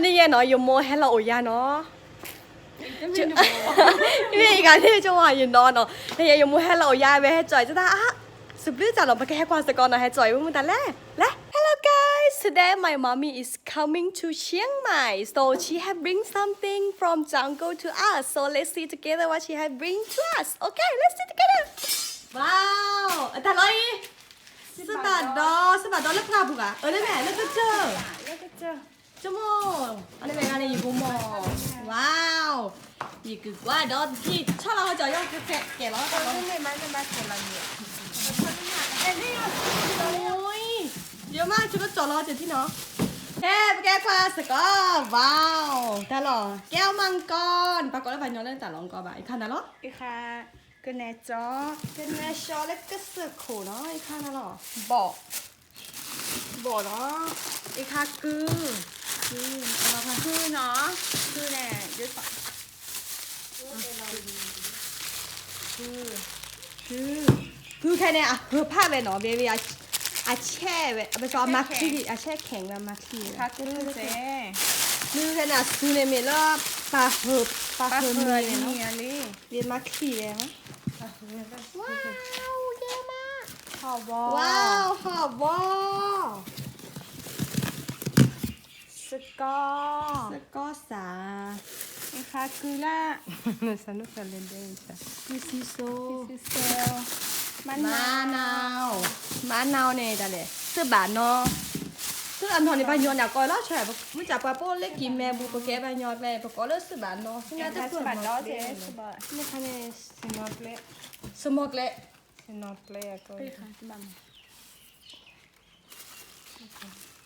န့ၣ်ယဲနီၤ ယမိၢ်ဟဲလီၤအိၣ်ယၤနီၤ, မ့ၢ်အံၤဂၤန့ၣ် ကဝီၤယနီၤနီၤ, န့ၣ်ယဲယမိၢ်ဟဲလီၤအိၣ်ယၤဝဲဟဲကၠီၣ်အံၤ တၢ်အါ, စဘျုးတၢ်နီၤ ပကဟဲကွၢ်စ့ၢ်ကီးနီၤ ဟဲကၠီၣ်အံၤ မ့ၢ်မ့ၢ်တၢ်လဲၣ်, လဲၣ်. Hello guys, today my mommy is coming to Chiang Mai, so she have bring something from Yangon to us, so let's see together what she have bring to us. Okay, let's see together. Wow, အတၢ်လီၤအံၤ စ့ၢ်ဘၣ်ဒီး စ့ၢ်ဘၣ်ဒီးလၢပှၢ်ပူၤဂၤ အၢ လၢမ့ၢ်လၢကစၢၢ်, ကမိၢ် အလၢမ့ၢ်ဂၤန့ၣ် ယကမိၢ်, wow, ယကကွၢ်ဒီးတထံၣ် ဆီၣ်လီၤဟီကၠီၣ်ယီၣ်ခဲခဲကဲလီၤ, ယမ့ၢ်ဆိကစၢၢ်လီၤကၠီၣ်ထံၣ်နီၤ, ဟဲ ပကဲကွၢ်စ့ၢ်ကီး, wow, တၢ်လီၤ ကဲမၤကီၢ် နပှၤကိးလၢပှၤကညီလၢတၢ်လီၤကီၢ်ဘၣ် ယခါနၤလီၤ ကနဲကၠီ, ကနဲကၠီလၢကစၢၢ်ခိၣ်နီၤ ယခါနၤလီၤ, ဘီၣ်, ဘီၣ်နီၤ, ယခါကု, ကုနီၤ, ကုန့ၣ်, ကု, ကုခဲန့ၣ် အဟၢဖးဝဲနီၤ, ဝဲဝဲ အဆဲးဝဲ ပစီအမၤချံ, အဆဲးခဲဝဲအမၤချံဝဲ, ကုခဲန့ၣ် အစူန့ၣ်မ့ၢ်လၢ ပှၤဟၢ, ပှၤဟၢမံၤန့ၣ်နီၤ, ဝဲမၤချံဝဲ, wow, ဟီၣ်ဘီ, wow, ဟီၣ်ဘီ စကီ, စကီစး, ယခါကုလၢ, စးနုၣ်ဖဲလဲၣ်ဒဲး, ကုစံစိ, ကုစံစိ, မါနၤ, မါနၤ, မါနၤန့ၣ် တၢ်လဲၣ် စ့ၢ်ဘၣ်နီၤ, စ့ၢ်ဘၣ်နီၤန့ၣ် ပှၤကညီန့ၣ် ကိးလီၤဆီ, မ့ၢ်စးပှၤပိာ်လၢကံၢ်မဲပူၤ ပကဲပှၤကညီကျဲ ပကိးလၢစ့ၢ်ဘၣ်နီၤ, စ့ၢ်ဘၣ်နီၤ, မ့ၢ်ခါန့ၣ်, စမီကျဲ, စမီကျဲ, စမီကျဲ,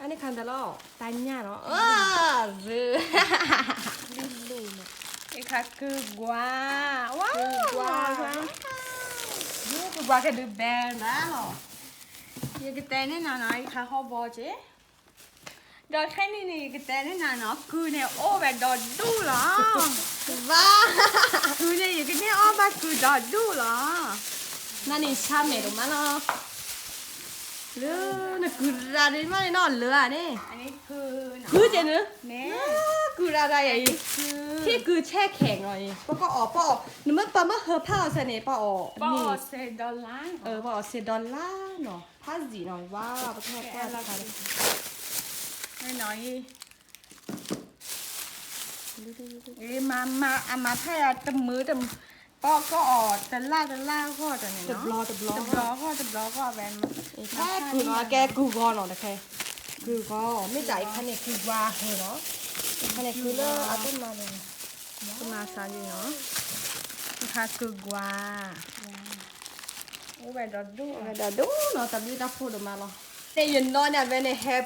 အန့ၣ်ခါတၢ်လီၤ တၢ်ညၣ်နီၤ, ယခါကုကွၢ်, ဝါ, ကုကွၢ်ကဒုးဘဲလၢလီၤ, ယကတဲန့ၢ်နၤနီၤ ယခါဟီၣ်ဘီက့ၤ, ဒီးခဲနံၣ်န့ၣ် ယကတဲန့ၢ်နၤနီၤ ကုန့ၣ်အိၣ်ဝဲဒီဒူၣ်လီၤ, ဝါ, ကုန့ၣ် ယကန့ၢ်အီၣ်ဘၣ်ကုဒီဒူၣ်လီၤ, နန့ၣ်ဆါမဲာ်ဒိၣ်မးလီၤ လၢနကုရၤဒ်မးန့ၣ်နီၤ လၢဧါန့ၣ်, ကုကဲနုၤ, ကုရၤဒ်ယဲအံၤ, ထံၣ်ကုဆဲးခဲနီၤအံၤ ပကအီၣ်ပအီၣ်, နမ့ၢ်ပှၤမ့ၢ်ဟၢဖးအီၤစဲန့ၣ် ပအီၣ်, ပအီၣ်စဲးဒီလါနီၤ, ဖးစံၣ်နီၤ ဝါ ပကဟဲကွၢ်တခါ, နီၤအံၤ မၤမၤအမၤဖးယၤတမုာ်တမုာ်, ပကအီၣ်တလါတလါဂီၢ်တန့ၣ်, တဘျီတဘျီဂီၢ်တဘျီဂီၢ်ဝဲ, ဖဲကုနီၤ ကဲကုဂီၤနီၤတခဲ, ကုဂီၤ မ့ၢ်တၢ်အံၤခါန့ၣ် ကုကွၢ်ဟၢနီၤ, ခါန့ၣ်ကုလၢအတမၤန့ၣ်, တမၤစၢ်ယံၤနီၤ, ခါကုကွၢ်, အိၣ်ဝဲဒီဒူၣ်, အိၣ်ဝဲဒီဒူၣ်နီၤ တၢ်ဘျုးတၢ်ဖှိၣ်ဒိၣ်မးလီၤ, န့ၣ်ယနီၤန့ၣ် အဝဲန့ၣ်ဟဲ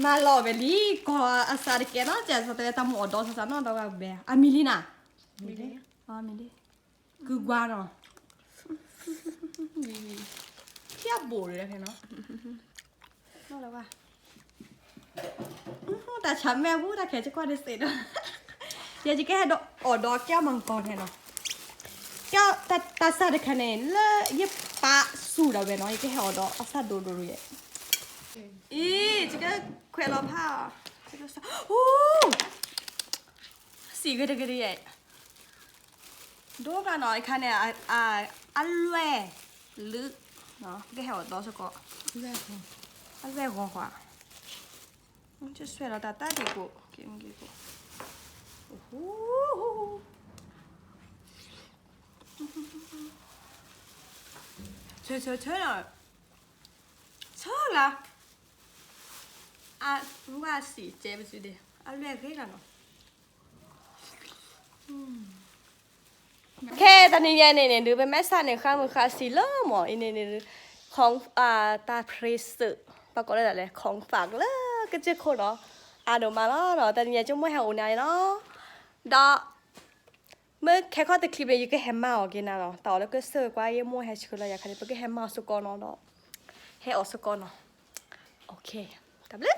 မၤလီၤဝဲလံ ကီၢ်အစးတကဲနီၤ ကဲစးတဝဲတၢ်မူအီၣ်ဒီးစးစးနီၤ ဒီးဝဲဘဲ အမံၤလံနၤ, မံၤလံ, ကုကွၢ်နီၤ, ထံအဘိၣ်ဒီးဖဲနီၤ, တၢ်ဆါမဲာ်ဟူတၢ်ခဲကကွၢ်ဒ်စ့ဒီး, ယကဟဲဒီးအီၣ်ဒီးကဲမၤကီၢ်ထဲနီၤ, ကဲတၢ်စးတခါန့ၣ် လၢယပာ်ဆူၣ်ဒၣ်ဝဲနီၤ ယကဟဲအီၣ်ဒီးအစးဒိၣ်ဒိၣ်ယဲ, အံၤ ယကခွဲးလီၤဖး, အိၣ် စံးဂ့ၤတဂ့ၤတဂ့ၤ, ဒိၣ်ကနီၤ အခါန့ၣ် အလွဲၢ်လုး, ပကဟဲအီၣ်ဒီးစ့ၢ်ကီး, အလွဲၢ်ဂီၤဃီ, ဆွဲလီၤတၢ်တၢ်ဒံးကိး, က့ၤမ့ၢ်က့ၤကိး, ဆၢဆၢဆၢ, ဆၢလၢ, အဝဲစံးကဲပစုဒ့, အလွဲၢ်ဂ့ၤလီၤနီၤ. ခဲ တနံၤညါန့ၣ်န့ၣ် ဒုးပမဲာ်ဆှးန့ၣ် ဃါမုၢ်ဃါဆံးလၢမီၢ်အံၤန့ၣ်န့ၣ်, ခီ, တၢ်ဖြ့စၢၣ်, ပှၤကိးလၢဒ်လဲၣ် ခီၣ်ဖးလၢကစၢၢ်ခိၣ်နီၤ, အါဒိၣ်မးလီၤနီၤ, တနံၤညါကမိၢ်ဟဲအိၣ်န့ၣ်လီၤ, ဒီး မ့ၢ်ခဲခီတချံးဘၣ် ယကဟဲမၤအီၣ်က့ၤနၤလီၤ, တၢ်အီၣ်လၢကစၢၢ်ကွၢ် ယမိၢ်ဟဲဆှၢလီၤယၤခါန့ၣ် ပကဟဲမၤအီၣ်စ့ၢ်ကီးနီၤဒီး, ဟဲအီၣ်စ့ၢ်ကီးနီၤ, တၢ်ဘျုး